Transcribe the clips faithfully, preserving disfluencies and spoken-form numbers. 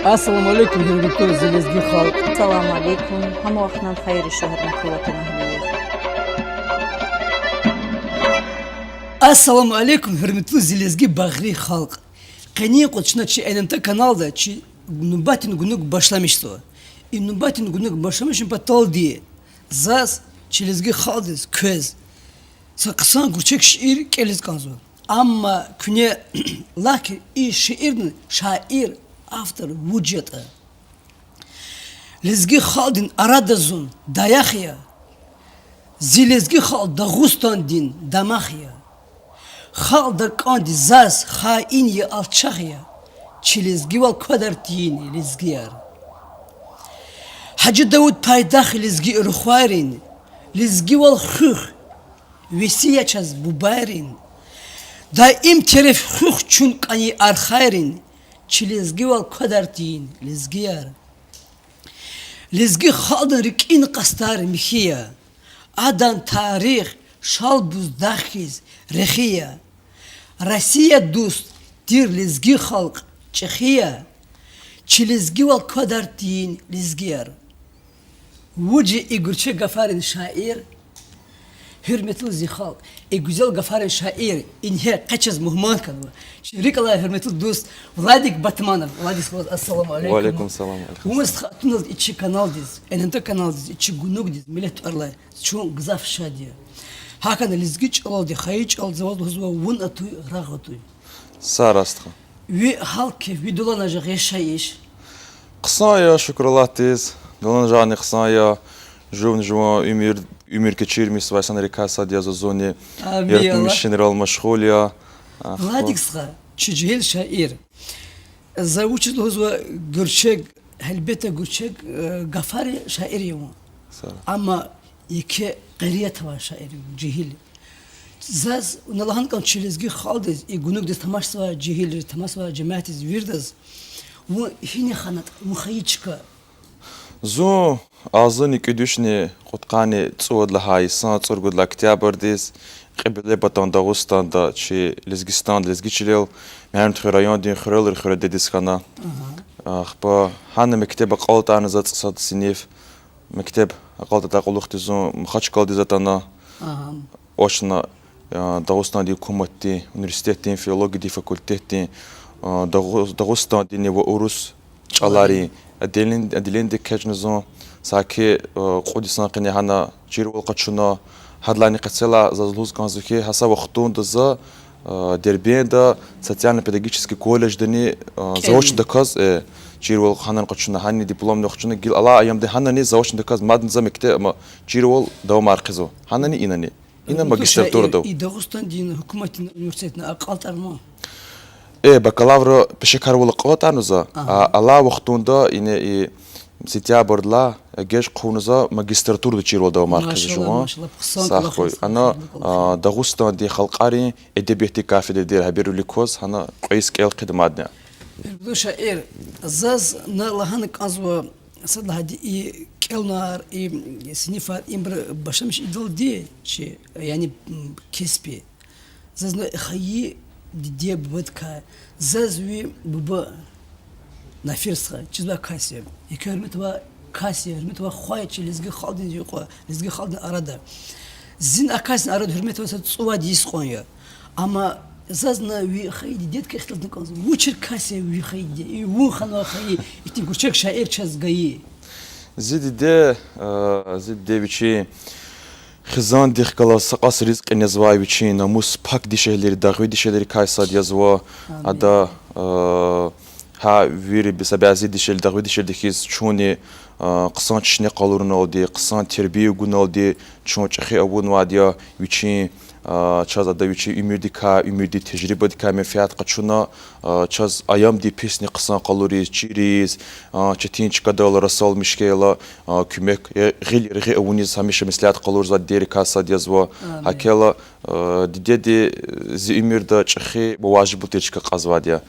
Ассаламу алейкум, гьуьрметлу зи лезги халкь. Салам алейкум. Гьамвахънан хайир ишу, гьуьрметлу ватанэгьлияр. Ассаламу алейкум, гьуьрметлу зи лезги багъри халкь. Къенин къуз чна чи Н М Т каналда чи нубатдин гунуг башламишзава. И нубатдин гунуг башламишун паталди заз чи лезги халкьдиз квез са хъсан гуьрчег шиир кӀелиз кӀанзава. Амма куьне лагь хьи, и шиирдин шаир, автор вуж ятӀа. Лезги халкьдин арада зун даях я, зи лезги халкь Дагъустандин дамах я. Халкь дакӀанди заз хаин я, алчах я, чи лезгивал квадар тийин, лезгияр. Гьажи Давуд пайдах лезги рухвайрин, лезгивал хуьх, веси я чаз бубайрин. Даим тереф хуьх чун кӀани архайрин, чи лезгивал квадар тийин, лезгияр. Лезги халкьдин рикӀин къастар михьи я, адан тарих Шалбуз дах хьиз рехи я. Россия дуст тир лезги халкь чӀехи я, чи лезгивал квадар тийин, лезгияр. Вуж я и гуьрчег гафарин шаир? Гьуьрметлу зи халкь, и гуьзел гафарин шаир ингье къе чаз мугьман хьанва чи рикӀ алай гьуьрметлу дуст Владик Батманов. Владик, ассаламу алейкум. Ва алейкум салам. Вун, стха, атуназ и чи каналдиз, Н М Т каналдиз, и чи гунугдиз, миллет тӀвар алай, чун гзаф шад я. ГьакӀ хьана лезги чӀалалди, хайи чӀалалди за ваз лугьузва: вун атуй, рагъ атуй. Са раст, стха. Ви гьал-кеф, ви дуланажагъ яшайиш? Хъсан я, шукур Аллагьдиз. Дуланажагъни хъсан я. Жувни жуван уьмуьр, уьмуьр кечирмишзавай инсанрикай сад я заз, зунни яратмишунрал машгъул я. Владик, стха, чи жегьил шаир. За вучиз лугьузва гуьрчег, гьелбетда, гуьрчег, э, гафарин шаир я вун. Амма еке къерият авай шаир я вун, жегьил. Заз вуна лагьана кӀанзава чи лезги халкьдиз, и гунугдиз тамашзавай жегьилриз, тамашзавай жемятдиз, вирдаз: вун гьина хьанатӀа, вун хайи чка? Зун агъзурни кӀуьд вишни кьудкъанни цӀувад лагьай йисан цӀуругуд лагьай октябрдиз Кьиблепатан Дагъустанда, чи Лезгистанда, лезги чилел, Мегьарамдхуьруьн райондин Хуьрелри хуьре дидедиз хьана. Ахпа гьана мектеб акьалтӀарна за, цӀусад синиф. Мектеб акьалтӀадай кьулухъди зун Махачкъаладиз атана. Очно, а, Дагъустандин гьукуматдин университетдин филологиядин факультетдин, а, Дагъу-, Дагъустандинни ва урус чӀаларин отделен-, отделенидик экъечӀна зун. Саки, а, кьуд йисан къене гьана чирвал къачуна. Гьадалайни къецелай заз лугьуз кӀанзава хьи, гьа са вахтунда за, а, Дербентда социально-педагогический колледждани, а, заочно даказ, э, чирвал гьанани къачуна, гьанани дипломни къачуна, гила алай аямда гьанани заочно даказ мадни за мекте-, ма, чирвал давамар хъийизва. Гьанани инани. Ина магистратурадав. И Дагъустандин гьукуматдин университетни акьалтӀарма? Э, бакалавра пешекарвал акьалтӀарна за, а, алай вахтунда, ина и сентябрдилай, э, геж хъувуна за магистратурада чирвал давамар хъийизва жуван. Сагъ хьуй. Ана, а, Дагъустандин халкьарин эдебиятдин кафедрадин регьбервилик кваз, гьана кьве йис кӀел хъийида мадни. Гьуьрметлу шаир, заз на лагьана кӀанзава, сад лагьайди, и кӀелунар, и синифар, ибур башламишдалди чи, яни, м, кеспи. Заз на хайи диде-бубадикай, заз ви буба Нафир стха чизвай кас я. Еке гьуьрмет авай кас я, гьуьрмет авай хва я чи лезги халкьдин юкьва, лезги халкьдин арада. Зин а касдин арада, гьуьрмет авай, са цӀувад йис кьван я. Амма заз на ви хайи дидедикай ихтилатна кӀанзава. Вучир кас я ви хайи диде? И вун хьанвай хайи ихьтин гуьрчег шаир чаз гайи? Зи диде, а, зи диде вичин хизандихъ галаз са кьас ризкьи незвай, вичин намус пак дишегьлийри, дагъви дишегьлийрикай сад язва. Ада, а, гьа вири са бязи дишегьли, дагъви дишегьлиди хьиз чунни, а, хъсан чешне къалуруналди, хъсан тербия гуналди чун чӀехи авунвайди я. Вичин, а, чаз ада вичин уьмуьрдикай, уьмуьрдин тежрибадикай менфят къачуна, а, чаз аямдин писни хъсан къалуриз, чириз, а, четин чкадал, расалмиш хьайила, а, куьмек, э, гъил яргъи авуниз гьамиша меслят къалурзавай дидейрикай сад язва. Гьакела, а, дидеди, э, зи уьмуьрда чӀехи ва важиблу тир чка кьазвайди я.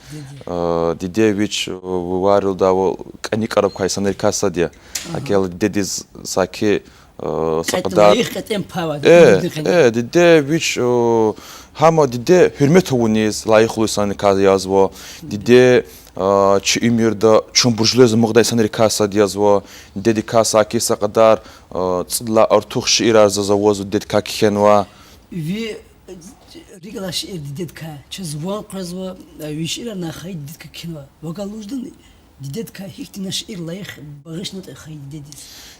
А, диде вич, э, варилдайвал кӀаник кӀараб квай инсанрикай сад я. Гьакела дидедиз саки Э, са кьадар лайих кьетӀен пай ава, э, диде вич, э, гьама диде гьуьрмет авуниз лайихлу инсанрикай язва. Диде, э, чи уьмуьрда чун буржлуяз амукьдай инсанрикай сад язва. Дидедикай саки са кьадар, э, цӀудалай артух шиирар заз авазва, дидедикай кхьенва. Ви рикӀ алай шиир дидедикай чаз ван къвезва, э, ви шиирар на хайи дидедикай кхьенва. Вакай лугьуз жеда, дидедикай гьихьтин шиир лайих багъишнатӀа хайи дидедиз?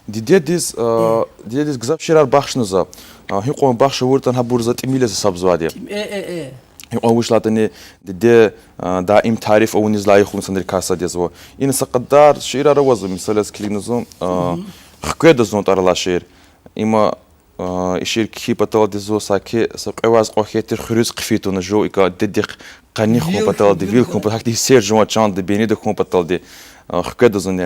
Дидедиз, э, дидедиз гзаф шиирар бахшна за. Э, гьикьван бахш авуртӀани гьабур за тӀимил яз гьисабзавайди я. ТӀим-, э, э, э. Гьикьван вучиз лагьайтӀани диде, э, даим тариф авуниз лайихлу инсанрикай сад язва. Ина са кьадар шиирар авазва, мисал яз килигна зун, э, Хкведа зун тӀвар алай шиир. Има, э, и шиир кхьин паталди зун саки са кьве варз кьван хьайи тир хуьруьз хъфин тавуна жув икӀ, дидедихъ къаник хьун паталди, вил хьун паталди, гьахьтин сер жуван чанда бейнида хьун паталди, э, хкведа зун.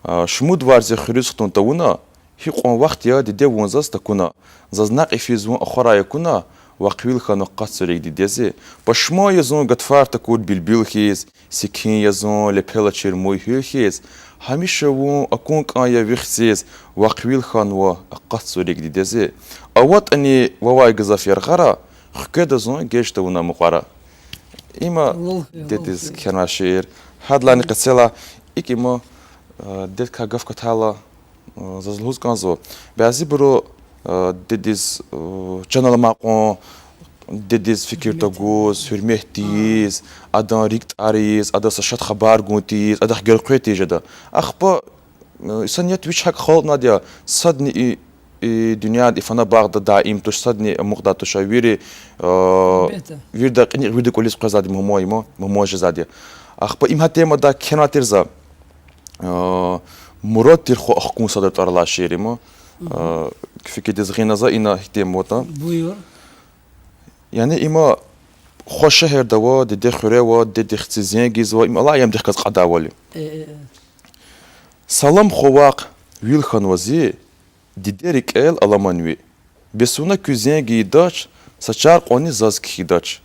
Э, шумуд варз я хуьруьз хтун тавуна, гьикьван вахт я, диде, вун заз такуна. Заз накь йифиз вун ахварай акуна, вахъ вил хьанва къад цуьрик дидези. Пашман я зун гатфар такур билбил хьиз, секин я зун лепелачир муй гьуьл хьиз, гьамиша вун акун кӀан я вихциз, вахъ вил хьанва акъат цуьрик дидези. АватӀани вавай гзаф яргъара, хкведа зун геж тавуна мукьвара. Има дидедиз кхьенвай шиир. Гьадалайни къецелай икӀ има, э, дидедикай гаф катайла, э, заз лугьуз кӀанзава. Бязибуру, э, дидедиз, э, чан аламай кьван, дидедиз фикир тагуз, гьуьрмет тийиз, адан рикӀ тӀар ийиз, адаз са шад хабар гун тийиз, адахъ гелкъвей тийиз жеда. Ахпа, э, инсаният вич гьакӀ халкьнавайди я, садни и, и дуьньяда, и фана багъда даим туш, садни амукьдай туш, вири, э, вирида кьиникь, вирида кӀвализ къвезвайди мугьман има, мугьман жезвайди я. Ахпа им гьа темада кхьенвай тир за, э, Мурад тир хва ахкун садра тӀвар алай шиир има. Э, фикирдиз гъина за, ина гьихьтин тема ятӀа. Яни има хва шегьерда ава, диде хуьре ава, дидедихъ хци зенг ийизва, им алай аямдихъ галаз кьадайвал я. Салам, хва вахъ, вил хьанва зи, диде рикӀел аламан ви. Бес вуна куь зенг ийидач, са чар кьванни заз кхьидач.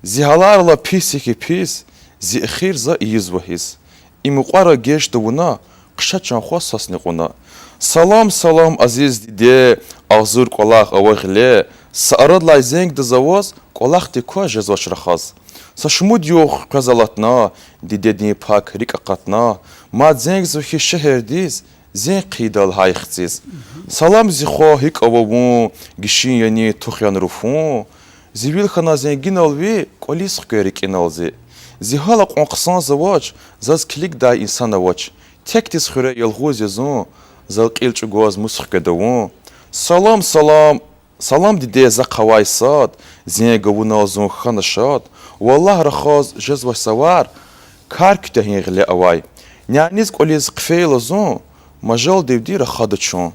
Зи гьаларилай пис я хьи пис, зи эхир за ийизва гьисс. И мукьвара геж тавуна, хъша, чан хва, сасни кьуна. Салам, салам, азиз диде, агъзур кӀвалах ава гъиле, са арадилай зенгда за ваз, кӀвалахдик кваз жезвач рахаз. Са шумуд югъ къвез алатна, дидедин пак рикӀ акъатна, мад зенгзава хьи шегьердиз, зенг хъийида лагьай хциз. Салам, зи хва, гьикӀ ава вун, гишин яни, тух яни руфун? Зи вил хьана зенгинал ви, кӀвализ хкве рикӀинал зи. Зи гьал акьван хъсанзавач, заз килигдай инсан авач. Текдиз хуьре ялгъуз я зун, зал кьил чӀугваз мус хкведа вун? Салам, салам, салам, диде, захъ авай сад, зенг авунал зун хьана шад. Валлагь, рахаз жезвач са вар, кар куьтягьин гъиле авай. Няниз кӀвализ хъфейла зун, мажалдивди рахада чун.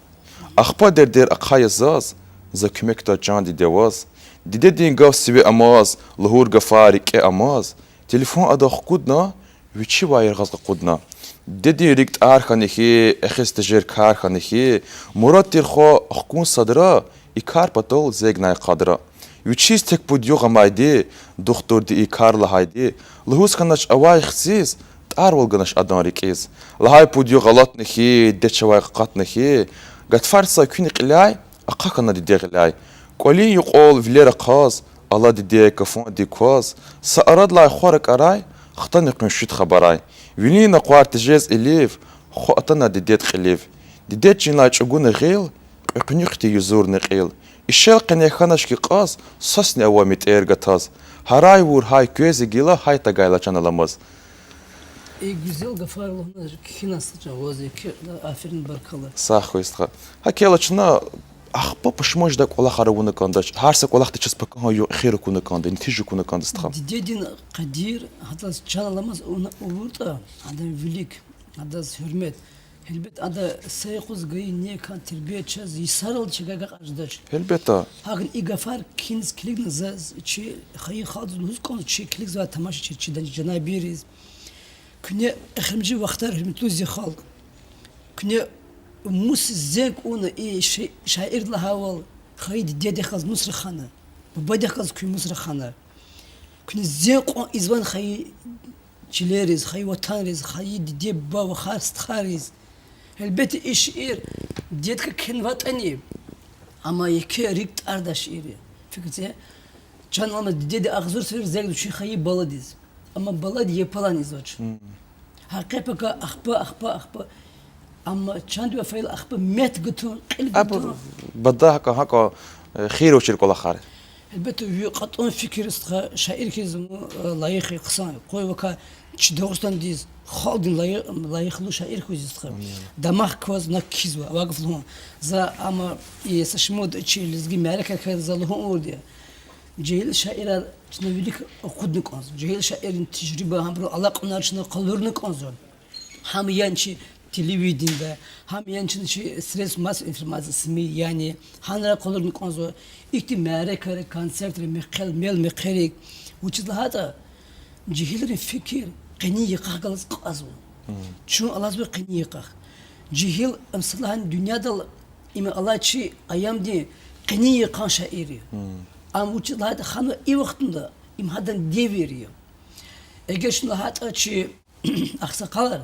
Ахпа дердер ахъая заз, за куьмекда, чан диде, ваз. Дидедин гаф сиве амаз, лугьур гафар рикӀе амаз, телефон ада хкудна, вичивай яргъаз къакъудна. Дидедин рикӀ тӀар хьана хьи, эхиз тежер кар хьана хьи, Мурад тир хва ахкун садра, и кар патал зегнай къадра. Вичиз тек пуд югъ амайди, духтурди и кар лагьайди, лугьуз хьанач авай хциз, тӀарвал ганач адан рикӀиз. Лагьай пуд югъ алатна хьи, диде чавай къакъатна хьи, гатфар са куьн кьиляй, ахъа хьана диде гъиляй. КӀвалин юкьвал вилер ахъаз, ала диде кафандик кваз, са арадилай хва ракӀарай, хтана къуншид хабарай. Вилин накъвар тежез илив, хва атана дидед кьилив. Дидед чинлай чӀугуна гъил, кьве къуьнуьхди юзурна кьил. Ишел къене хьанач хьи кьаз, сасни ава метӀер гатаз. Гьарай-вур гьай квез я гила, гьай тагайла чан аламаз. И гуьзел гафар лугьуна кхьинай са чӀавуз, яки, аферин, баркалла. Сагъ хьуй, стха. ГьакӀ хьайила чна ахпа пашман жедай кӀвалахар авуна кӀандач, гьар са кӀвалахди чаз пакагьан югъ эхир акуна кӀанда, нетижа акуна кӀанда, стха. Дидедин къадир, гьадаз чан аламаз авуна авуртӀа, адан вилик, адаз гьуьрмет. Гьелбет, ада са юкъуз гайи нек, тербия чаз йисарал чӀугваз агакьарзавач. Гьелбет. Гьакӏни и гафар кхьиниз килигна за, чи хайи халкьдиз лугьуз кӀанзава, чи килигзавай тамашачийриз, чи чан-, чанайбийриз. Куьне эхиримжи вахтар, гьуьрметлу зи халкь. Куьне мус зенг авуна и ши-, шаир лагьайвал, хайи дидедихъ галаз мус рахана, бубадихъ галаз куьн мус рахана. Куьне зенг кьван ийизвани хайи чилериз, хайи ватанриз, хайи диде-буба, вахар-стхайриз. Гьелбетда, и шиир дидедикай кхьенватӀани, амма еке рикӀ тӀардай шиир я. Фикир це, чан алама дидеди агъзур сефер зегьмет чӀугуна хайи баладиз. Амма балади япалан ийизвач. Гьа къе-пака ахпа, ахпа, ахпа. Амма чандивай фейила ахпа мет гатун, кьил гатун. Бада гьакӀа, гьакӀа, э, хийир авачир кӀвалахар. Гьелбетда, ви кьатӀун фикир, стха, шаир хьиз ам, э, лайих я хъсан. Къуй вакай чи Дагъустандиз, халкьдиз лайи-, лайихлу шаир хьуй зи, стха. Дамах кваз на кхьизва, ва гаф лугьун. За ама, и са шумуд чи лезги мярекатра за лугьун авурди я. Жегьил шаирар чна вилик акъудна кӀанзава. Жегьил шаиррин тежриба, гьабурун алакьунар чна къалурна кӀанзава. Гьам яни чи телевидениеда, гьам яни чна чи средств массовой информации, СМИ, яни гьанра къалурна кӀанзава. Ихьтин мярекатри, концертри, мехъер, мел-мехъерик. Вучиз лагьайтӀа, жегьилрин фикир къенин йикъахъ галаз кьазва. Чун алазва къенин йикъахъ. Жегьил, ам сад лагьана дуьньядал, им алай чи аямдин къенин йикъан шаир я. Ам вучиз лагьайтӀа хьанва и вахтунда, им гьадан девир я. Эгер чна лагьайтӀа чи агъсакъалар,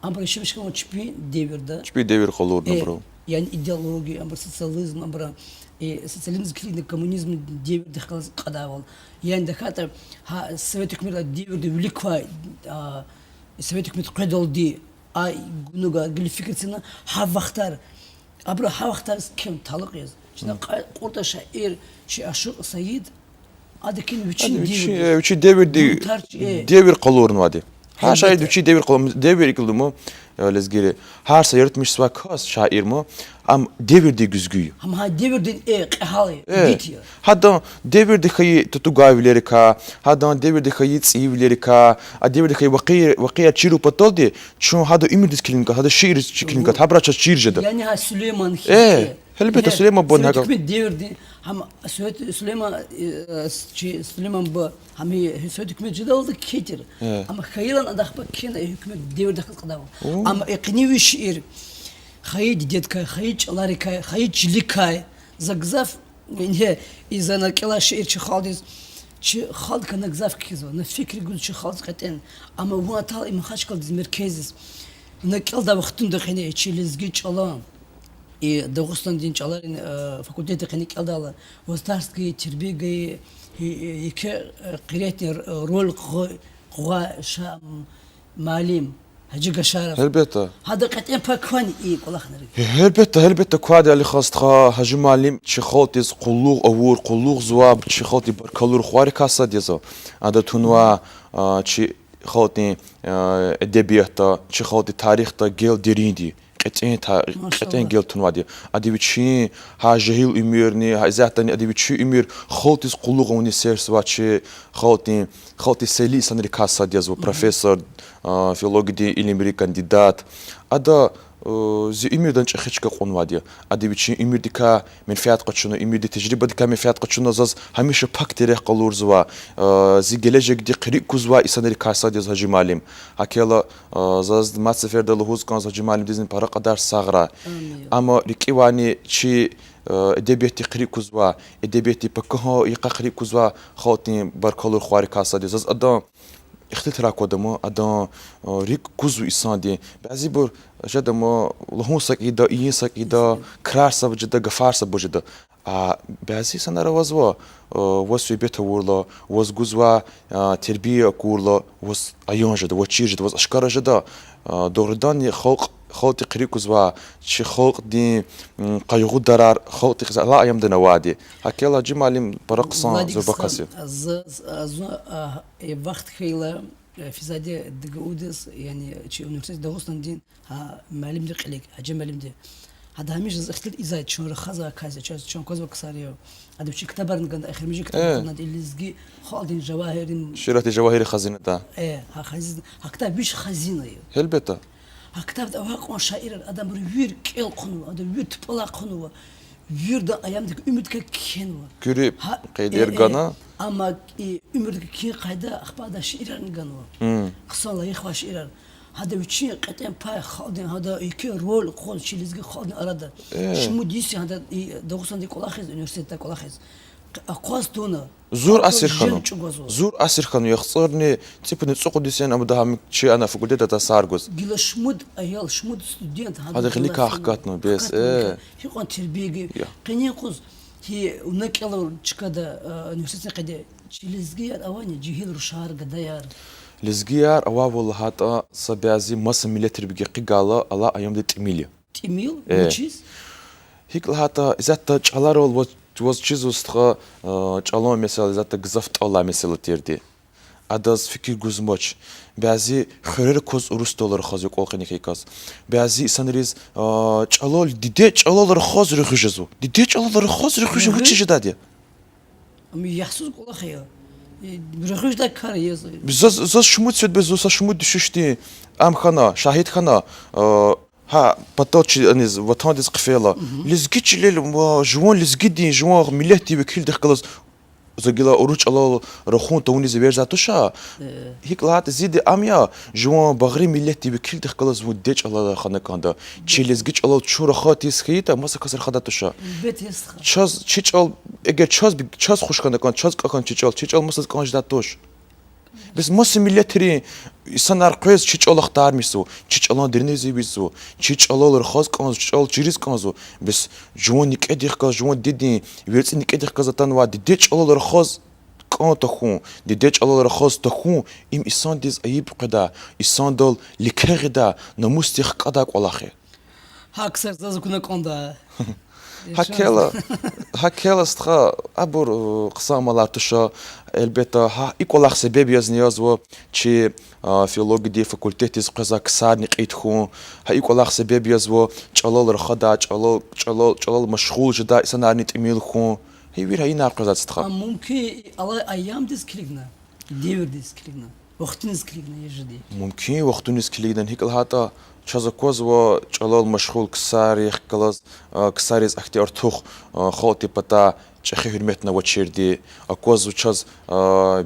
абуру яшамиш хьанва чпин девирда. Чпин девир къалурна абуру. Яни идеология, абуру социализм, абуру, э, социализм килигна коммунизм девирдихъ галаз кьадайвал. Яни тахьайтӀа гьа совет гьукуматдин девирда вилик квай, а, совет гьукумат къведалди, а, гунуга гила фикир це на, гьа вахтар, абуру гьа вахтариз кхьенва талукь яз. Чна кьа-, кьуртӀа шаир, чи ашукь Саид, ада кхьенва вичин, вичин девирдиз, э, вичин девирдин, девир къалурнавайди. Гьа шаир вичин девир къалур-, девир икӀ лугьун, э, лезгийри. Гьар са яратмишзавай кас, шаир ма, ам девирдин гуьзгуь я. Гьам гьа девирдин, э, кьегьал я, э, гид я. Гьадан девирда хьайи татугайвилерикай, гьадан девирда хьайи цӀийивилерикай, а девирда хьайи вакъи-, вакъиаяр чирун паталди, чун гьадан уьмуьрдиз килигна кӀан, гьадан шиирриз килигна кӀан, гьабурал чаз чир жеда. Яни гьа Сулейман хьиз, э, гьелбетда, Сулейман буба, Совет гьакӀ гьукумат девирдин, гьам Совет, Сулейман, э, чи Сулейман буба, гьам и Совет гьукумат жедалди кхьей тир. Амма хьайилан ада ахпа кхьена, и гьукумат девирдихъ галаз кьадайвал. Амма и къенин ви шиир хайи дидедикай, хайи чӀаларикай, хайи чиликай, за гзаф ингье, и за накӀелай шиир чи халкьдиз, чи халкьдикай на гзаф кхьизва, на фикир гуз чи халкьдиз кьетӀен. Амма вун атайла и Махачкъаладиз, меркездиз, на кӀелдай вахтунда къене чи лезги чӀалан, и Дагъустандин чӀаларин, э, факультетда къене кӀелдайла, ваз тарс гайи, тербия гайи, и, и, еке, э, къиретдин р-, роль къугъ-, къугъвай ша-, м-, муаллим Гьажи Гашаров. Гьелбетда. Гьадан кьетӀен пай квани и кӀвалахнавай? Гьелбетда, гьелбетда, квайди я, Алихан стха. Гьажи муаллим чи халкьдиз къуллугъ авур, къуллугъзавай, чи халкьдин баркаллу рухвайрикай сад язва. Ада тунвай, а, чи халкьдин, а, эдебиятда, чи халкьдин тарихда гел деринди, кьетӀен та-, кьетӀен гел тунвайди я. Ада вичин гьа жегьил уьмуьрни, гьа исятдани ада вичин уьмуьр халкьдиз къуллугъ авуниз серсзавай чи халкьдин, халкьдин селли инсанрикай сад язва, профессор, а, филологиядин илимрин кандидат. Ада, а, зи уьмуьрдан чӀехи чка кьунвайди я. Ада вичин уьмуьрдикай менфят къачуна, уьмуьрдин тежрибадикай менфят къачуна, заз гьамиша пак терех къалурзавай, а, зи гележегдихъ рикӀ кузвай инсанрикай сад язва Гьажи муаллим. ГьакӀ хьайила, а, заз мад сеферда лугьуз кӀанзава Гьажи муаллимдизни пара кьадар сагърай. Амма рикӀивайни чи, а, эдебиятдихъ рикӀ кузвай, эдебиятдин пакагьан йикъахъ рикӀ кузвай халкьдин баркаллу рухвайрикай сад я. Заз адан ихтилатрай квада ма, адан, а, рикӀ кузва инсандин. Бязибур жеда ма, лугьун са кӀанда, ийин са кӀанда, крар са жеда, гафар са жеда. А бязи инсанар авазва, а, ваз суьгьбет авурла, ваз гузвай, а, тербия акурла, ваз аян жеда, ваз чир жеда, ваз ашкара жеда. А, дугъриданни халкь, халкьдихъ рикӀ кузвай, чи халкьдин, м, къайгъударар халкьдихъ алай аямдани авайди. ГьакӀ хьайила Гьажи муаллим пара хъсан, зурба кас я. З-, з-, зун, а, э, вахт хьайила, э, физвайди ДГУ-диз, яни чи университет, Дагъустандин гьа муаллимди кьилик, Гьажи муаллимди. Гьада гьамиша заз ихтилат ийизвай, чун рахазвай кас я, чаз чун аквазвай ксар я. Ада вичин ктабарни гана, эхиримжи ктаб гана, ада лезги халкьдин жавагьиррин, шииратдин жавагьиррин хазина, да. Э, гьа хазина, гьа ктаб вич хазина я. Гьелбетда. Гьа ктабда авай кьван шаирар, адабур вири кӀел хъувунва, ада вири тупӀалай хъувунва, виридан аямдик, уьмуьрдикай кхьенва. Куьруь къайдаяр гана. Амма и уьмуьрдикай кхьин къайда ахпа ада шиирарни ганва. Хъсан лайихвай шиирар. Гьада вичин кьетӀен пай халкьдин, гьада еке роль къугъваз чи лезги халкьдин арада. Шумуд йис я гьада и Дагъустанда кӀвалахиз, университетда кӀвалахиз. Акъваз тавуна. Зур асир хьанва. Зур асир хьанва, яхцӀурни цӀипуд, цӀукьуд йис яна амуда гьам чи ана факультетда тарсар гуз. Гила шумуд аял, шумуд студент гьада гъиликай хкатнава, бес, э. Гьикьван тербия гайи. Къенин юкъуз гьи вуна кӀелун чкада, университетдин къене, чи лезгияр авани, жегьил рушар, гадаяр? Лезгияр авайвал лагьайтӀа, са бязи маса миллетрин гекъигайла, алай аямда тӀимил я. ТӀимил? Э. Вучиз? ГьикӀ лагьайтӀа, исятда чӀаларал ваз, ваз чизва, стха, чӀалан месэла исятда гзаф тӀал алай месэла тирди. Адаз фикир гузмач. Бязи хуьрера кваз урусдал рахаз я кӀвал къене хьайи кас. Бязи инсанриз чӀалал, диде чӀалал рахаз руьгьуьз жезва. Диде чӀалал рахаз руьгьуьз жезва, вучиз жедайди я? Ам яхцӀур кӀвалах я. Руьгьуьждай кар я. Заз, заз шумуд светбе, зун са шумуд дуьшуьшдин ам хьана, шагьид хьана, гьа патал чи аниз, ватандиз хъфейла. Лезги чилел ва жуван лезгидин, жуван миллетдин векилдихъ галаз за гила урус чӀалал рахун тавуниз эверзавай туш. ГьикӀ лагьайтӀа, зиди ам я, жуван багъри миллетдин векилдихъ галаз вун диде чӀалал рахана кӀанда. Чи лезги чӀалал чун рахайтӀа хьайитӀа, маса кас рахадай туш. Чаз чи чӀал, эгер чаз, чаз хуш хьана кӀан, чаз кӀан хьана чи чӀал, чи чӀал масаз кӀан жедай туш. Бес маса миллетрин инсанар къвез чи чӀал ахтармишзава, чи чӀалан деринриз эвичӀзава, чи чӀалал рахаз кӀанзава, чи чӀал чириз кӀанзава. Бес жуван некӀедихъ галаз, жуван дидедин верцӀи некӀедихъ галаз атанвай диде чӀалал рахаз кӀан тахьун, диде чӀалал рахаз тахьун, им инсандиз айиб къведай, инсандал леке гъидай, намусдихъ хкӀадай кӀвалах я. ГьакӀ сар заз акуна кӀанда. ГьакӀ хьайила, стха, абур хъсан амалар туш. Гьелбетда, гьа и кӀвалах себеб язни язва чи филологиядин факультетдиз къвезвай ксарни кьит хьун. Гьа и кӀвалах себеб язва чӀалал рахадай, чӀалал, чӀалал, чӀалал машгъул жедай инсанарни тӀимил хьун. Гьа вири гьа инар къвезвай, стха. Ам мумкин алай аямдиз килигна, девирдиз килигна, вахтуниз килигна, я жеди? Мумкин вахтуниз килигна, гьикӀ лагьайтӀа, чаз аквазва чӀалал машгъул ксарихъ галаз, ксариз ахьтин артух халкьдин патай чӀехи гьуьрметни авачирди. Аквазва чаз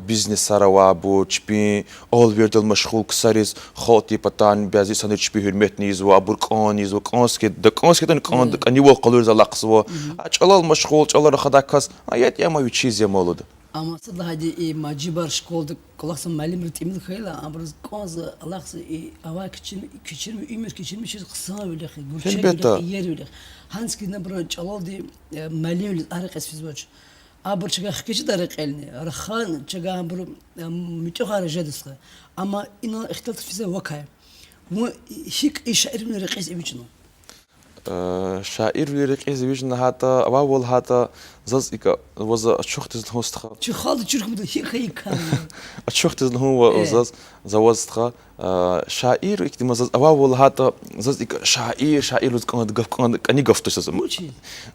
бизнесар авайбур, чпин алвердал машгъул ксариз халкьдин патай бязи инсанри чпин гьуьрметни ийизва, абур кӀан ийизва, кӀан сикӀе-, да кӀан сикӀе ятӀани кӀан, кӀанивал къалуриз алахъзава. А чӀалал машгъул, чӀалал рахадай кас, а ятӀани ама вичиз я, ма лугьуда. Амма сад лагьайди, и мажибар школада кӀвалахзавай муаллимри тӀимил хьайила, абуруз кӀанзава, алахъзава, и авай кечир-, кечирмиш, уьмуьр кечирмишиз хъсанвилихъ, гуьрчегвилихъ, иервилихъ. Гьаниз хьайила абуру чӀалалди муаллимвилиз а рекьиз физвач. Абур чавай хкечӀдай рекьелни, рахана чавай абуру муьтӀуьгъар жеда, стха. Амма инал ихтилат физвай вакай. Вун гьикӀ и шаирвилин рекьиз эвичӀна? Шаирвилин рекьиз эвичӀна лагьайтӀа, авайвал лагьайтӀа, заз икӀ, ваз ачухдиз лугьун, стха. Чи халкьди чир хьун, гьикӀ хьайи кар я? Ачухдиз лугьун ва-, заз, за ваз, стха, шаир, ихьтин ма заз авайвал лагьайтӀа, заз икӀ шаир, шаир лугьуз кӀан-, гаф кӀан-, кӀани гаф туш заз.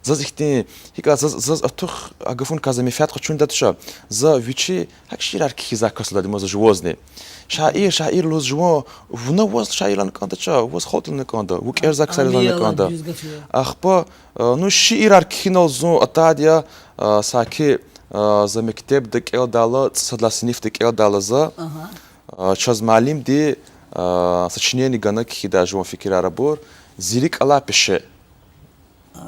Заз ихьтин, гьикӀ заз, заз артух а гафуникай за менфят къачундай туш. За вичи гьакӀ шиирар кхьизвай кас лугьудайди ма за жувазни. Шаир, шаир лугьуз жуван, вуна ваз шаир лагьана кӀандач, ваз халкьди лагьана кӀанда, вун кӀелзавай ксариз лагьана кӀанда. Ахпа, ну, шиирар кхьинал зун атайди я, саки, за мектебда кӀелдайла, цӀусад лагьай синифда кӀелдайла за, чаз муаллимди сочинение гана кхьидай жуван фикирар абур, Зи рикӀ алай пеше.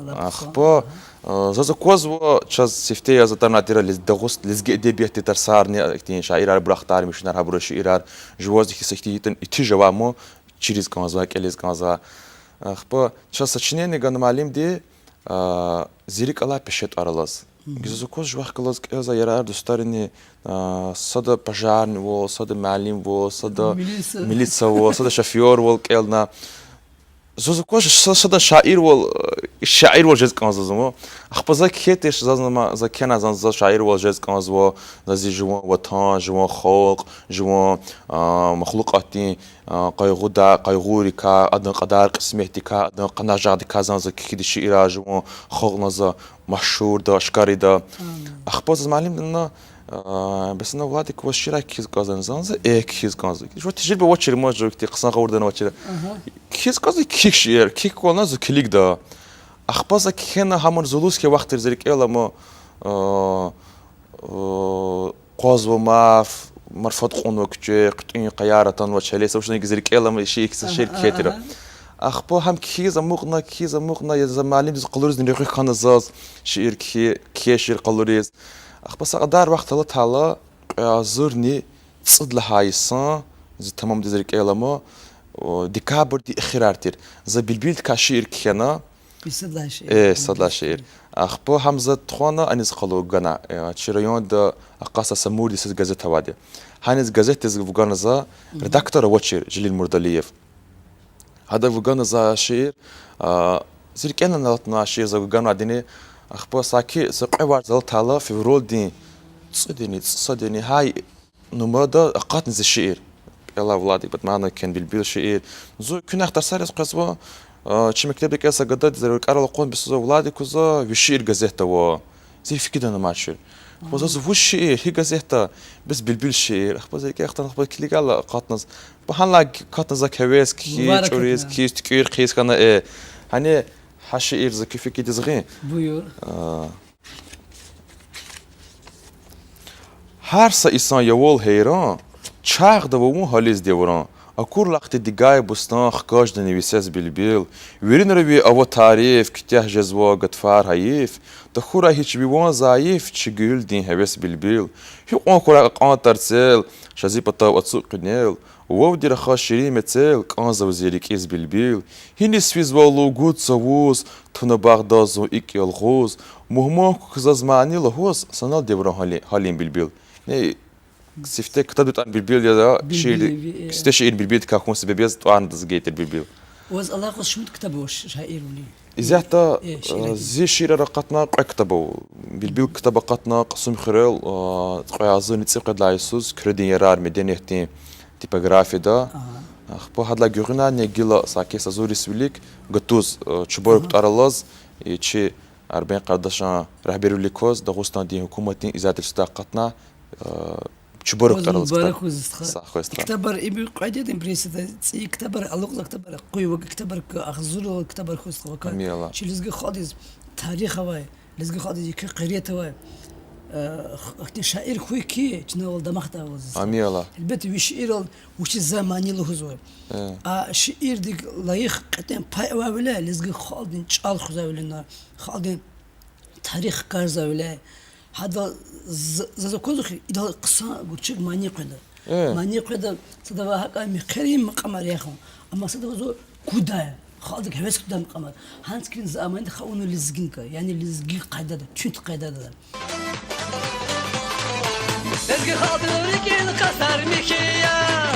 Ахпа, заз аквазва, чаз сифте яз атанвай тир лез-, Дагъуст-, лезги эдебиятдин тарсарни, ихьтин шаирар, абуру ахтармишунар, гьабурун шиирар, жуваз ихьтин са ихьтин итан итиж авай ма, чириз кӀанзавай, кӀелиз кӀанзавай. Ахпа чаз сочинение гана муаллимди, Зи рикӀ алай пеше тӀвар алаз. Заз акваз жувахъ галаз кӀелзавай ярар-дустарини, сада пожарныйвал, сада муаллимвал, сада милицавал, сада шофёрвал кӀелна. Заз акваз са-, сада шаирвал, шаирвал жез кӀанзава заз ма. Ахпа за кхьей тир, заз ма, за кхьена, заз, заз шаирвал жез кӀанзава, за зи жуван ватан, жуван халкь, жуван махлукьатдин къайгъуда-, къайгъуйрикай, адан кьадар-кьисметдикай, адан къанажагъдикай заз, за кхьида шиирар, жуван халкьна за машгьурда, ашкарида. Ахпа заз муаллимди лагьана, бес ана, Владик, ваз шиирар кхьиз кӀанзавани? Заз лагьана, за, э, кхьиз кӀанзава. Жува тежриба авачир ма, жува ихьтин хъсан гъавурда авачир. Кхьиз кӀанзава, кхьихь шиир, кхьихь квална за килигда. Ахпа за кхьена, гьамни зулуз хьайи вахт тир, зи рикӀел ама, къвазва марф, марфад кьунва куьче, хъуьтӀуьн къаяр атанва челе, са вуч лагьана, зи рикӀел ама, ши-, са шиир кхьей тир. Ахпа гьам кхьиз амукьна, кхьиз амукьна, я за муаллимдиз къалуризни регъуь хьана заз шиир кхьи-, кхьей шиир къалуриз. Ахпа са кьадар вахт алатайла, кьве агъзурни цӀуд лагьай йисан, зи тамамдиз рикӀел ама, о, декабрдин эхирар тир. За Билбилдикай шиир кхьена. Сад лагьай шиир. Э, сад лагьай шиир. Ахпа гьам за тухвана, аниз къалур гана. Э, чи районда акъатзавай са мурди йисуз газет авайди. Гьаниз газетдиз вугана за, редактор авачир, Желил Мурдалиев. Гьада вугана за шиир, а, зи рикӀелай алатна шиир за вуганвайдини, ахпа саки са кьве варз алатайла февралдин цӀудани, цӀусадани гьа нумрада акъатна зи шиир. КӀела Владик Батманов кхьена Билбил шиир. Зун куьнахъ тарсариз къвезва, а, чи мектебда кӀела са гадади заз рикӀерал акъвазна, бес за Владик, за ви шиир газетда ава. Зи фикирдани амачир. Ахпа заз вуч шиир, гьи газетда, бес Билбил шиир. Ахпа зи рикӀе хтана, ахпа килигайла акъатна за. Ахпа гьанлай акатна зак гьевес, кхьиз, чӀуриз, кхьиз, туькӀуьр хъийиз хьана, э. Гьана гьа шиир за куь фикирдиз гъин. А, гьар са инсан я вал гьейран, чагъда ава вун гьализ девран. Акур лакъди дигай бустан, хкаждани ви сес, Билбил. Виринра ви ава тариф, куьтягь жезва гатфар гьайиф. Тахьурай гьич ви ван зайиф, чи гуьгьуьлдин гьевес, Билбил. Гьикьван хьурай кьакьан тарцел, ша зи патав ацукь къуьнел. Вавди рахаз ширин мецел, кӀанзава зи рикӀиз, Билбил. Гьиниз физвал лугьуз цавуз, туна багъда зун икӀ ялгъуз. Мугьман хьухь заз мани лугьуз, санал девран гьали-, гьалин, Билбил. Не, сифте ктабдин тӀвар Билбил я, шиир, сифте шиир Билбилдикай хьун себеб яз тӀварни адаз гайитӀа Билбил. Ваз алакъа шумуд ктаб ава шаирвилин? Исятда, э, зи шиирар акъатна кьве ктаб ава. Билбил ктаб акъатна Кьасумхуьрел, а, кьве агъзурни цӀикьвед лагьай йисуз Куьредин ярар медениятдин типографияда. Ахпа гьадалай гуьгъуьна ни гила саки са зур йис вилик гатуз, а, чубарук тӀвар алаз, и чи Арбен Къардашан регьбервилик кваз Дагъустандин гьукуматдин издательствода акъатна, а, чубарук тӀвар алаз. Сагъ хьуй, стха. И ктабар, им кьвед ятӀани, пресада цӀийи ктабар, алукьзавай ктабар, къуй вакӀа ктабар, агъзурал ктабар хьуй, стха, вакай. Ам я Аллагь. Чи лезги халкьдиз тарих авай, лезги халкьдиз еке къирет авай, а, х-, ахьтин шаир хьуй хьи, чна вал дамахдай вал зи, стха. Ам я Аллагь. Гьелбетда, ви шиирал вучиз за мани лугьузва. А шиирдик лайих кьетӀен пай авайвиляй, лезги халкьдин чӀал хуьзвайвиляй, халкьдин тарих хкажзавиляй. Гьада з-, заз аквазва хьи, идал хъсан гуьрчег мани къведа. Мани къведа, садавай гьакӀа мехъерин макьамар яхун. Амма садавай зун кудай, халкьдик гьевес кудай макьамар. Гьанцикин за амайди хавуна лезгинка, яни лезги къайдада, чуьнт къайдада. Лезги халкьдин рикӀин кьасар михьи я,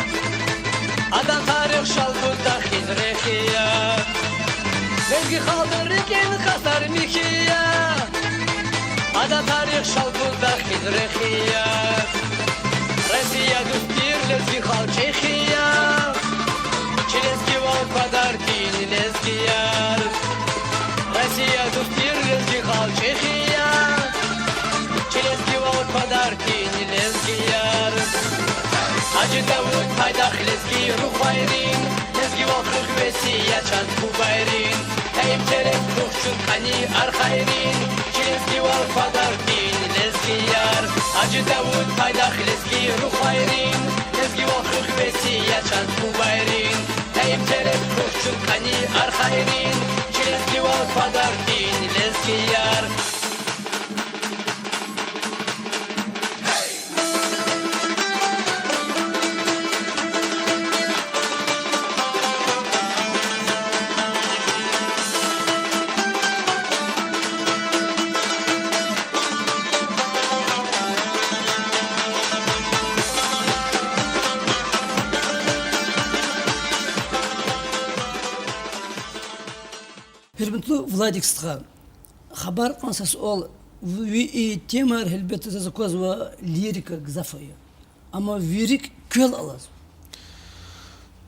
адан тарих шалбута хьиз рехи я. Лезги халкьдин рикӀин кьасар михьи я, адан тарих шалбута хьиз рехи я. Россия дуст тир, лезги халкь чӀехи я, чи лезгивал квадарин лезгияр. Россия дуст тир, лезги халкь чӀехи я, чи лезгивал квадарин лезгияр. Гьажи Давуд пайдах лезги рухвайрин, лезгивал хуьх весият чаз бубайрин. Гьа им терек рух чун кӀани архайрин, чи лезгивал квадарин лезгияр. Гьажи Давуд пайдах лезги рухвайрин, лезгивал хуьх весият чаз бубайрин. Гьа им терек рух чун кӀани архайрин, чи лезгивал квадарин лезгияр. Гьуьрметлу Владик стха, хабар кьван са суал, ви и темаяр, гьелбетда, заз аквазва, лирика гзаф ая. Амма ви рикӀ квел алазва.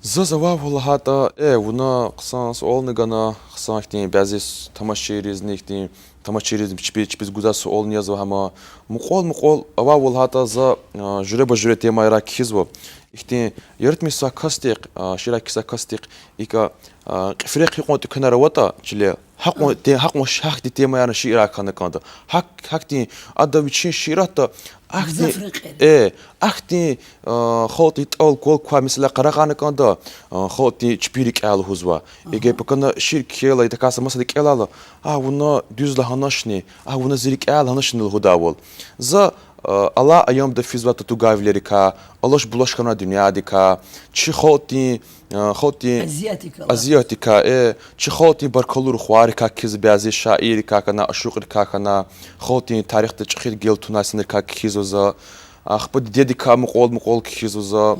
Заз авайвал лагьайтӀа, э, вуна хъсан суални гана, хъсан ихьтин бязи с-, тамашачийризни ихьтин, тамашачийриз чпи-, чпиз гузвай суални язва гьама. Мукьвал-мукьвал авайвал лагьайтӀа за, а, жуьреба-жуьре темаяр кхьизва. Ихьтин яратмишзавай касдихъ, а, шиирар кхьизвай касдихъ, икӀа, а, кьифрехъ гьикьван тӀеквенар аватӀа чиле, гьакьван те-, гьакьван ш-, гьахьтин темаярни шиирар кхьана кӀанда. Гьак-, гьахьтин ада вичин шииратда Ахьтин, э, ахьтин, а, халкьдин тӀал-квал квай месэла къарагъарна кӀанда, а, халкьдин чпин рикӀяй лугьузва. Эгер пакана шиир кхьейла, я тахьайтӀа са масада кӀелайла, а, вуна дуьз лагьаначни, а, вуна зи рикӀяй лагьаначни лугьудайвал. За, а, алай аямда физвай татугайвилерикай, алаш-булаш хьанвай дуьньядикай, чи халкьдин, а, халкьдин азиятдикай, э, чи халкьдин баркаллу рухвайрикай кхьизва, бязи шаиррикай хьана, ашукьрикай хьана, халкьдин тарихда чӀехи гел тунай инсанрикай кхьизва за, ахпа дидедикай мукьвал-мукьвал кхьизва за,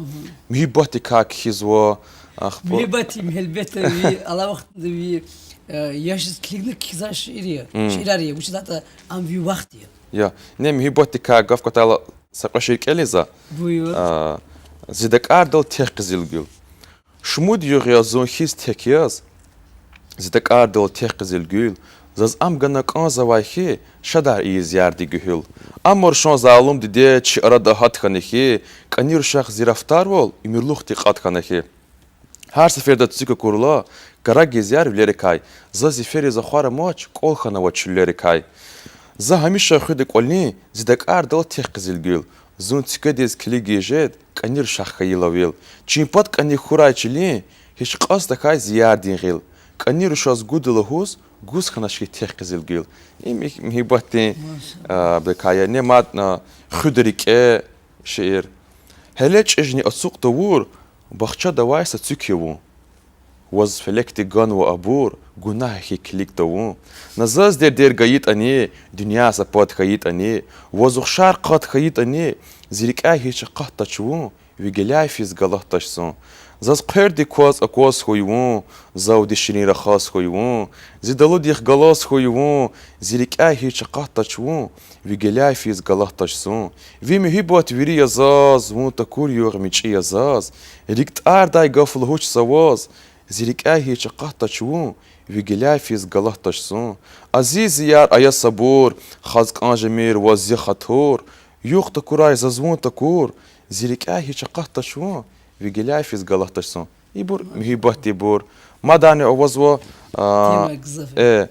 муьгьуьббатдикай кхьизва, ахпа... Муьгьуьббатдин, гьелбетда, ви алай вахтунда ви, э, яшдиз килигна кхьизвай шиир я, шиирар я, вучиз лагьайтӀа ам ви вахт я. Я, не, муьгьуьббатдикай гаф кватайла, са кьве шиир кӀелин за. Буюр. А, Зи дакӀардал тех къизилгуьл. Шумуд югъ я зун хьиз тек яз, зи дакӀардал тех къизилгуьл, заз ам гана кӀанзавай хьи, шадар ийиз ярди гуьгьуьл. Ам рушан залум диде чи арада гьат хьана хьи, кӀани рушахъ зи рафтарвал уьмуьрлух дикъат хьана хьи. Гьар сеферда цуьк акурла, карагиз яр вилерикай, заз зи фериз ахвар амач, кӀвал хьанава чуьллерикай. За гьамиша хуьда кӀвалин, зи дакӀардал тех къизилгуьл, зун цуькведиз килигиз жед, кӀани рушахъ хьайила вил. Чин пад кӀаник хьурай чилин, гьич кьаз тахьай зи ярдин гъил. КӀани рушаз гуда лугьуз, гуз хьанач хьи тех къизилгуьл. Им муьгьуьббатдин, а, бекая, не мад, а, хуьда рикӀе шиир. Гьеле чӀижни ацукь тавур, бахчадавай са цуьк я вун. Ваз фелекди ганва абур, гунагь хьи килиг тавун. На заз дердер гайитӀани, дуьнья са пад хьайитӀани, ваз ухшар къад хьайитӀани, зи рикӀяй гьич акъатдач вун, ви геляй физ галатдач зун. Заз хъвердик кваз акваз хьуй вун, завди ширин рахаз хьуй вун, зи далудихъ галаз хьуй вун, зи рикӀяй гьич акъатдач вун, ви геляй физ галатдач зун. Ви муьгьуьббат вири я заз, вун такур югъ мичӀи я заз. РикӀ тӀардай гаф лугьуч за ваз, зи рикӀяй гьич акъатдач вун, ви геляй физ галатдач зун. Азиз зи яр, ая сабур, хаз кӀан жемир ваз зи хатур. Югъ такурай заз вун такур, зи рикӀяй гьич акъатдач вун, ви геляй физ галатдач зун. Ибур муьгьуьббатдинбур. Мадни авазва, а, э,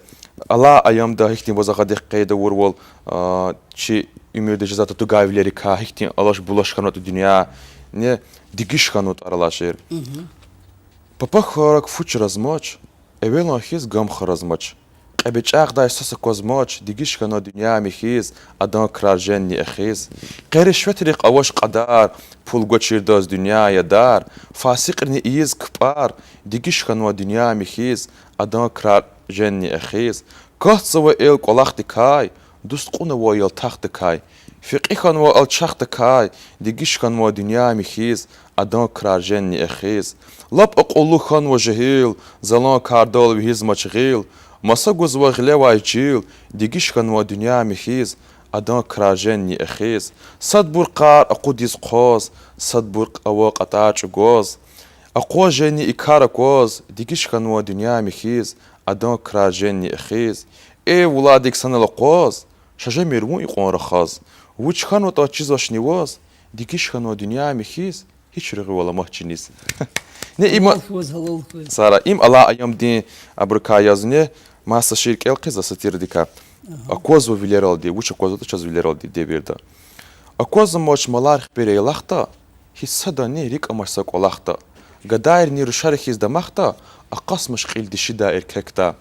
алай аямда гьихьтин ваз агъадихъ къейд авурвал, а, чи уьмуьрда жезвай татугайвилерикай, гьихьтин алаш-булаш хьанватӀа дуьнья, не, дегиш хьанватӀа алай шиир. Папахараг фу чразмач, эвелан хьиз гам харазмач. Кьебе чӀагъдай свас аквазмач, дегиш хьана дуьнья михьиз, адан крар женни эхиз. Къе ришветрихъ авач кьадар, пул гвачирдаз дуьнья я дар, фасикьрини ийиз кпӀар, дегиш хьанва дуьнья михьиз, адан крар женни эхиз. Катзава эл кӀвалахдикай, дуст кьунава ялтахдикай. Фекьи хьанва алчахдикай, дегиш хьанва дуьнья михьиз, адан крар женни эхиз. Лап акьуллу хьанва жегьил, залан кардал вегьизмач гъил. Маса гузва гъилевай чил, дегиш хьанва дуьнья михьиз, адан крар женни эхиз. Садбур къар акъудиз хъваз, садбур ава кьатӀар чӀугваз. Акъваз жени и кар акваз, дегиш хьанва дуьнья михьиз, адан крар женни эхиз. Э, вуладик санал акъваз, ша жемир вун икьван рахаз. Вуч хьанватӀа чизвачни ваз, дегиш хьанва дуьнья михьиз, гьич регъуьвал амач чиниз. Не, им... Гьалал хьуй ваз, гьалал хьуй ваз. Сара, им алай аямдин, абурукай язни, маса са шиир кӀел хъийизва сатирадикай. Аквазва вилералди, вуч аквазватӀа чаз вилералди девирда. Аквазамач малар хипер яйлахда, гьич садани рикӀ амач са кӀвалахда. Гадайрини рушари хьиз дамахда, акъатзамач кьил дишидай эркекдай.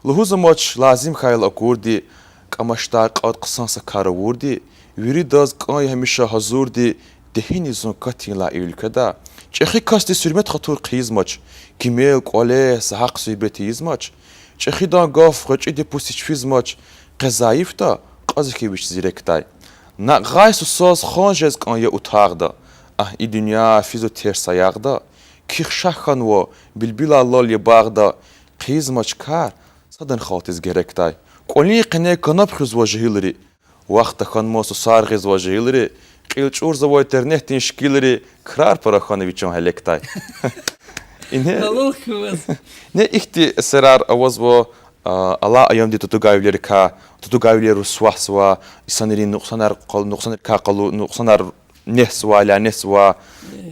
Лугьузамач лазим хьайила акурди, кӀамачдай кьатӀ хъсан са кар авурди, виридаз кӀан я гьамиша гьазурди, дегьини зун катин лагьай и уьлкведа. ЧӀехи касдиз гьуьрмет-хатур хъийизмач, кимел, кӀвале са гьахъ-суьгьбет ийизмач. ЧӀехидан гаф гъвечӀиди пус гьич физмач, къе зайифда, кьаз хьи вич зирекдай. Накьгъай сусаз хан жез кӀан я утагъда, агь, и дуьнья физва терс аягъда. Ких шагь хьанва, билбилар лал я багъда, хъийизмач кар, садан халкьдиз герекдай. КӀвалин къене канаб хуьзва жегьилри, вахт тахьанмаз сусар гъизва жегьилри, кьил чӀурзава интернетдин шикилри, крар пара хьана вичин гьелекдай. Ингье. Гьалал хьуй ваз. Не ихьтин эсерар авазва, а, алай аямдин татугайвилерикай, татугайвилер русвасзава, инсанрин нукьсанар къал-, нукьсанрикай къалу-, нукьсанар несзава, лянесзава.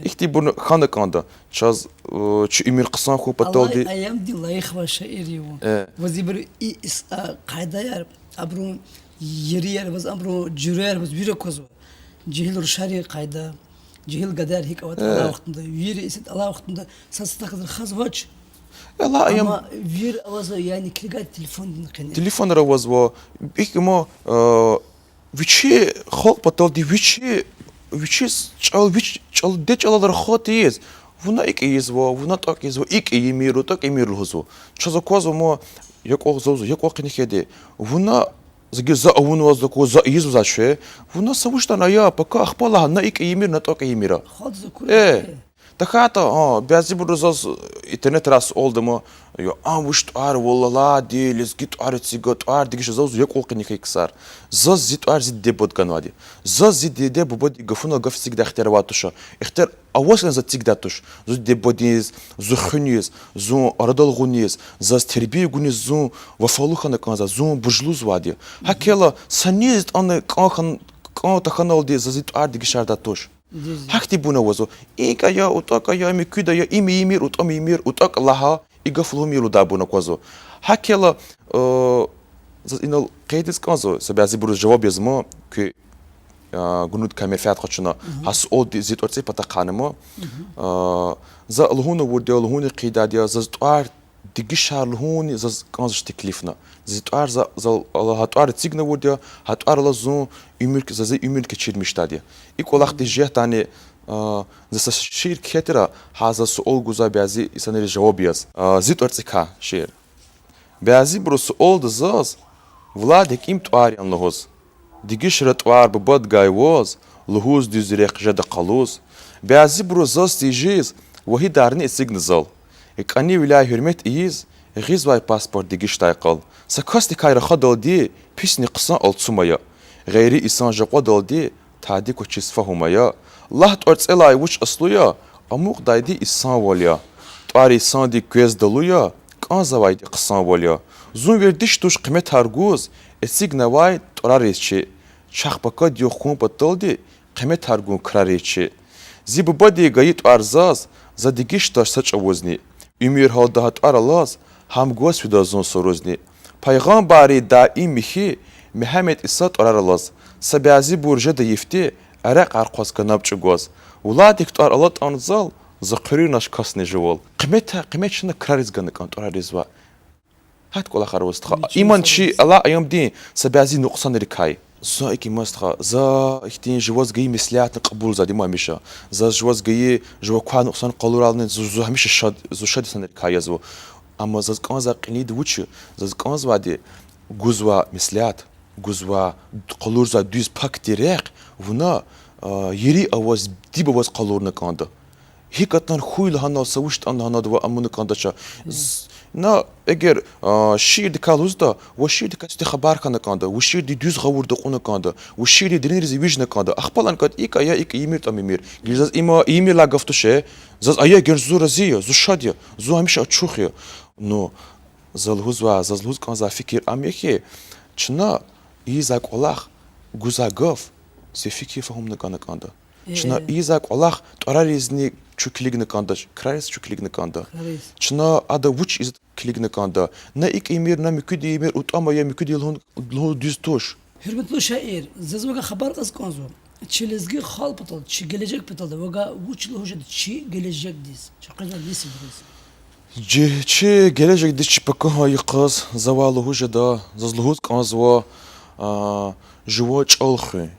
Ихьтинбурни хьана кӀанда. Чаз, э, чи уьмуьр хъсан хьун паталди. Алай аямдин лайихвал шаир я вун. Э. Ваз ибур и ис-, а, къайдаяр, абурун ерияр, ваз абурун жуьреяр ваз вири аквазва. Жегьил рушари къайда, жегьил гадаяр гьикӀ аватӀа алай вахтунда, вири исятда алай вахтунда сад садахъ рахазвач. Алай аям Амма вир авазва, яни килигайтӀа телефондин къене. Телефонра авазва, икӀ ма, вичи халкь паталди вичи, вичи чӀал, вич чӀал, де чӀалал рахайтӀа ийиз, вуна икӀ ийизва, вуна тӀакӀ ийизва, икӀ ийимир, тӀакӀ ийимир лугьузва. Чаз аквазва ма, я кӀвал завза, я кӀвал къене хьайиди. Вуна за гила за авунваз, за кӀвал за ийизвач. Вуна са вуштӀани ая, пака ахпа лагьана, икӀ ийимир, на тӀакӀ ийимир. Э, тахьайтӀа, а, бязибуру заз интернетрай суалда ма, я, а вуч тӀвар, валлагьи, лезги тӀвар эциг, тӀвар дегиш я, заз я кӀвал къене хьайи ксар. Заз зи тӀвар зи диде-бубади ганвайди. Заз зи диде-бубадин гафунал гаф эцигдай ихтияр авай туш. Ихтияр аваз хьана заз эцигдай туш. Зун диде-бубадиз, зун хуьниз, зун арадал гъуниз, заз тербия гуниз зун вафалу хьана кӀанзавай, зун бурж лугьузвайди. ГьакӀ хьайила са низ ятӀани кӀан хьан-, кӀан тахьаналди заз и тӀвар дегишардай туш. Гьахьтин бун авазва. ИкӀ ая, утӀакӀ ая, муькуьд ая, им ийимир, утӀам ийимир, утӀакӀ лагь, и гаф лугьумир лугьудай бун аквазва. ГьакӀ хьайила, заз инал къейдиз кӀанзава, са бязибуруз жаваб яз ма, куь, гунугдикай менфят къачуна, гьа суалдиз зи тӀварцӀи патахъайни ма. За лугьун авурди я, лугьун хъийидайди я, заз тӀвар дегишар лугьунни заз кӀанзавач теклифни. Зи тӀвар за, за, гьа тӀвар эцигна авурди я, гьа тӀвар алаз зун уьмуьр, за зи уьмуьр кечирмишдайди я. И кӀвалахдиз жейтӀани, за са шиир кхьейтӀа, гьа заз суал гузвай бязи инсанриз жаваб яз. Зи тӀварцӀикай шиир. Бязибуру суалда заз, Владик, им тӀвар яни лугьуз. Дегишра тӀвар бубадгай ваз, лугьуз дуьз рехъ жеда къалуз. Бязибуру заз тежиз, вагьидарни эцигна зал. КӀанивиляй гьуьрмет ийиз, гъизвай паспорт дегишдай къал. Са касдикай рахадалди писни хъсан алцум ая. Гъейри инсан жакьвадалди тади квачиз фагьум ая. Лагь, тӀварцӀелай вуч аслу я, амукьдайди инсанвал я. ТӀвар инсандик квез далу я, кӀанзавайди хъсанвал я. Зун вердиш туш къиметар гуз, эцигнавай тӀварариз чи. Чахъ пакад югъ хьун паталди, къиметар гун крариз чи. Зи бубади гайи тӀвар заз, за дегишдач са чӀавузни. Уьмуьр гьалда гьа тӀвар алаз, гьам гваз фида зун сурузни. Пайгъамбаррин даим михьи, Мегьамед Иса тӀварар алаз. Са бязибур жеда йифди, эрекьар хъваз канаб чӀугваз. Владик тӀвар алатӀани зал, за хъуьруьнач касни жувал. Къимет, къимет чна крариз гана кӀан, тӀварариз ваъ. Гьат кӀвалахар аваз, стха. Иман чи алай аямдин са бязи нукьсанрикай. Зун икӀ има, стха, за ихьтин жуваз гайи меслятни кьабулзавайди ма гьамиша. Заз жуваз гайи, жува квай нукьсан къалурални зу, зу гьамиша шад, зу шад инсанрикай язва. Амма заз кӀанзавай кьилди вуч я? Заз кӀанзавайди гузвай меслят, гузвай, къалурзавай дуьз пак тир рехъ, вуна, а, ери аваз, диб аваз къалурна кӀанда. ГьикӀ ятӀани хьуй лагьанал, са вуч ятӀани лагьанал ва амуна кӀандач. З-, на, эгер, а, шиирдикай лугьузватӀа, ва шиирдикай сифте хабар хьана кӀанда, ва шиирдин дуьз гъавурда кьуна кӀанда, ва шиирдин деринриз вижна кӀанда. Ахпа лагьана кӀанда, икӀ ая, икӀ ийимир, тӀам ийимир. Гила заз има ийимирдалай гаф туш, э? Заз ая, эгер зун рази я, зун шад я, зун гьамиша ачух я. Ну, за лугьузвай, заз лугьуз кӀанзавай фикир ам я хьи, чна ийизвай кӀвалах, гузвай гаф, зи фикир фагьумна кӀана кӀанда. Чна ийизвай кӀвалах тӀвараризни чун килигна кӀандач, крариз чун килигна кӀанда. Чна ада вуч ийиз килигна кӀанда. На икӀ ийимир, на муькуьд ийимир, утӀам ая, муькуьд ая лугьун, лугьун дуьз туш. Гьуьрметлу шаир, заз вавай хабар кьаз кӀанзава. Чи лезги халкь патал, чи гележег патал вавай вуч лугьуз жеда чи гележегдиз, чи къвезвай несилриз? Чи, чи гележегдиз, чи пакагьан йикъаз за вавай лугьуз жеда, заз лугьуз кӀанзава, а, жуван чӀал хуьн,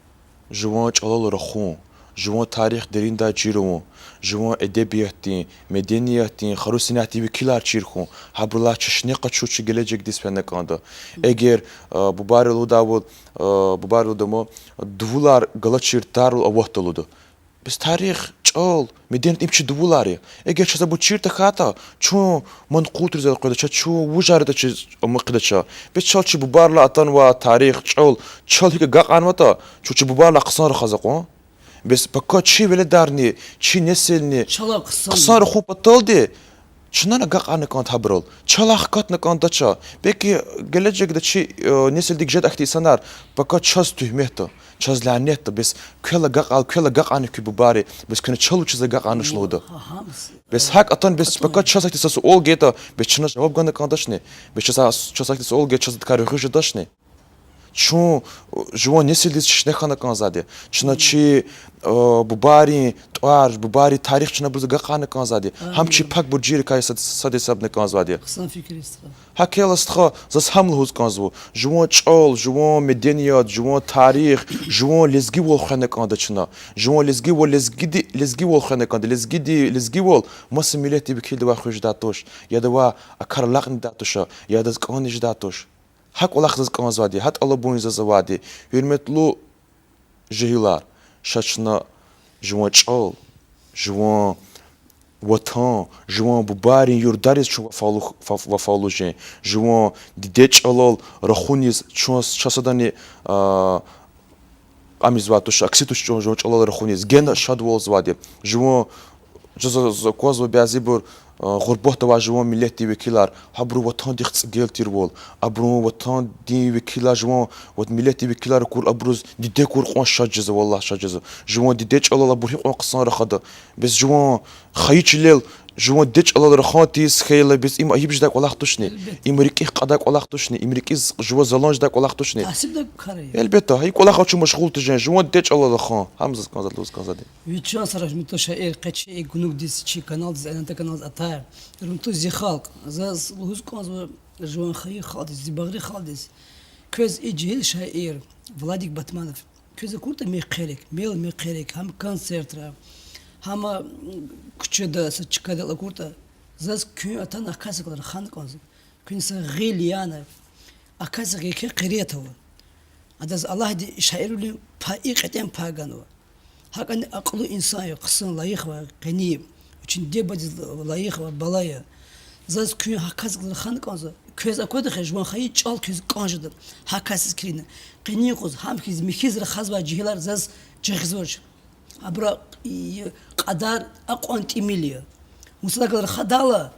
жуван чӀалал рахун, жуван тарих дериндай чир авун, жуван эдебиятдин, медениятдин, хару-сенятдин векилар чир хьун, гьабурулай чешне къачуз чи гележегдиз фена кӀанда. Эгер, а, бубайри лугьудайвал, а, бубайри лугьуда ма, дувулар галачир тарал аватда лугьуда. Бес тарих, чӀал, меденият им чи дувулар я. Эгер чаз абур чир тахьайтӀа, чун манкъултриз элкъведача, чун вужар ятӀа чиз амукьдача. Бес чал чи бубайрилай атанвай тарих, чӀал, чал гьикӀ агакьарнаватӀа, чун чи бубайрилай хъсан рахаз акьван. Бес пака чи веледарни, чи несилни хъсан рахун паталди, чнани агакьарна кӀанда гьабурал. Чалай хкатна кӀандач. Белки гележегда чи, э, несилдик жеда ахьтин инсанар, пака чаз туьгьметда, чаз лянетда, бес квел агакьар-, квел агакьарна куь бубайри, бес куьне чал вучиз агакьарнач лугьуда. Бес гьакӀ атана, бес пака чаз ахьтин са суал гайитӀа, бес чна жаваб гана кӀандачни? Бес чаз, чаз ахьтин суал гайитӀа, чаз адакай руьгьуьз жедачни? Чун жуван несилдиз чешне хьана кӀанзавайди. Чна чи бубайрин тӀвар, бубайрин тарих чна абуруз агакьарна кӀанзавайди. Гьам чи пак буржийрикай са, сад гьисабна кӀанзавайди. Гьакӏ хьайила, стха, заз гьам лугьуз кӀанзава: жуван чӀал, жуван меденият, жуван тарих, жуван лезгивал хвена кӀанда чна. Жуван лезгивал, лезгиди, лезгивал хвена кӀанда. Лезгиди, лезгивал маса миллетдин векилдивай хуьз жедай туш, яда авай акар алакьнавайди туш, яда адаз кӀанни жедай туш. Гьа кӀвалах заз кӀанзавайди, гьа тӀалабун заз авайди. Гьуьрметлу жегьилар, ша чна жуван чӀал, жуван ватан, жуван бубайрин юрдариз чун вафалу-, ваф-, вафалу жен, жуван диде чӀалал рахуниз чун, чаз садани кьамизвай туш, акси туш чун жуван чӀалал рахуниз, гена шадвалзавайди. Жуван, за, за, за аквазва бязибур гъурбатда авай жуван миллетдин векилар, гьабуру ватандихъ цӀигел тирвал, абурун ватандин векилар, жуван ват-, миллетдин векилар акур, абуруз диде акур кьван шад жезва, валлагь, шад жезва. Жуван диде чӀалал абур гьикьван хъсан рахада. Бес жуван хайи чилел жуван диде чӀалал рахан тийиз хьайила, бес им айиб жедай кӀвалах тушни? Им рикӀихъ кьадай кӀвалах тушни? Им рикӀиз жува залан жедай кӀвалах тушни? Гьелбетда, гьа и кӀвалахал чун машгъул тежен, жуван диде чӀалал рахан, гьам заз кӀанзавайди, лугьуз кӀанзавайди. Ви чан сагърай, гьуьрметлу шаир, къе чи гунугдиз, чи каналдиз, ННТ каналдиз атай. Гьуьрметлу зи халкь, заз лугьуз кӀанзава жуван хайи халкьдиз, зи багъри халкьдиз. Квез и жегьил шаир Владик Батманов, квез акуртӀа мехъерик, мел мехъерик, гьам концертра, гьам куьчеда, са чкадал акуртӀа, заз куьн атана а касдихъ галаз рахана кӀанзава. Куьн са гъил яна, а касдихъ еке къирет ава. Адаз Аллагьди шаирвилин пай, и кьетӀен пай ганва. ГьакӀни акьуллу инсан я, хъсан, лайих авай, къени, вичин диде-бубадиз лайих авай бала я. Заз куьн гьа касдихъ галаз рахана кӀанзава. Квез аквада хьи, жуван хайи чӀал квез кӀан жеда гьа касдиз килигна. Къенин юкъуз гьам хьиз михьиз рахазвай жегьилар заз жагъизвач. Абурун кьадар акьван тӀимил я. Вун садахъ галаз рахадайла,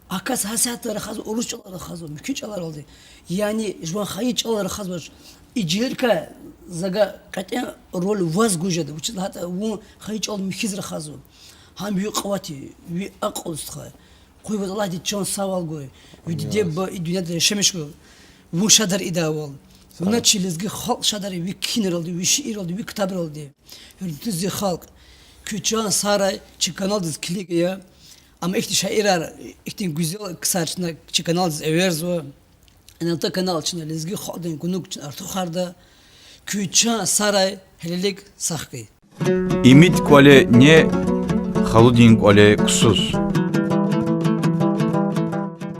а кас гьасятда рахазва, урус чӀалал рахазва, муькуь чӀаларалди. Яни жуван хайи чӀалал рахазвач. И жегьилрикай за гьа кьетӀен роль ваз гуз жеда, вучиз лагьайтӀа вун хайи чӀал михьиз рахазва. Гьам ви къуват я, ви акьул, стха. Къуй ваз Аллагьди чан сагъвал гуй. Ви диде-буба и дуьньяда яшамиш хьуй. Вун шадар ийидайвал. Вуна чи лезги халкь шадар ая ви кхьинралди, ви шиирралди, ви ктабралди. Гьуьрметлу зи халкь, куь чан сагърай, чи каналдиз килиг ая. Амма ихьтин шаирар, ихьтин гуьзел ксар чна чи каналдиз эверзава. НЛТ канал чна лезги халкьдин гунуг чна артухарда. Куь чан сагърай, гьелелиг, сагъ хьуй. Имид кӀвале не, халудин кӀвале ксус.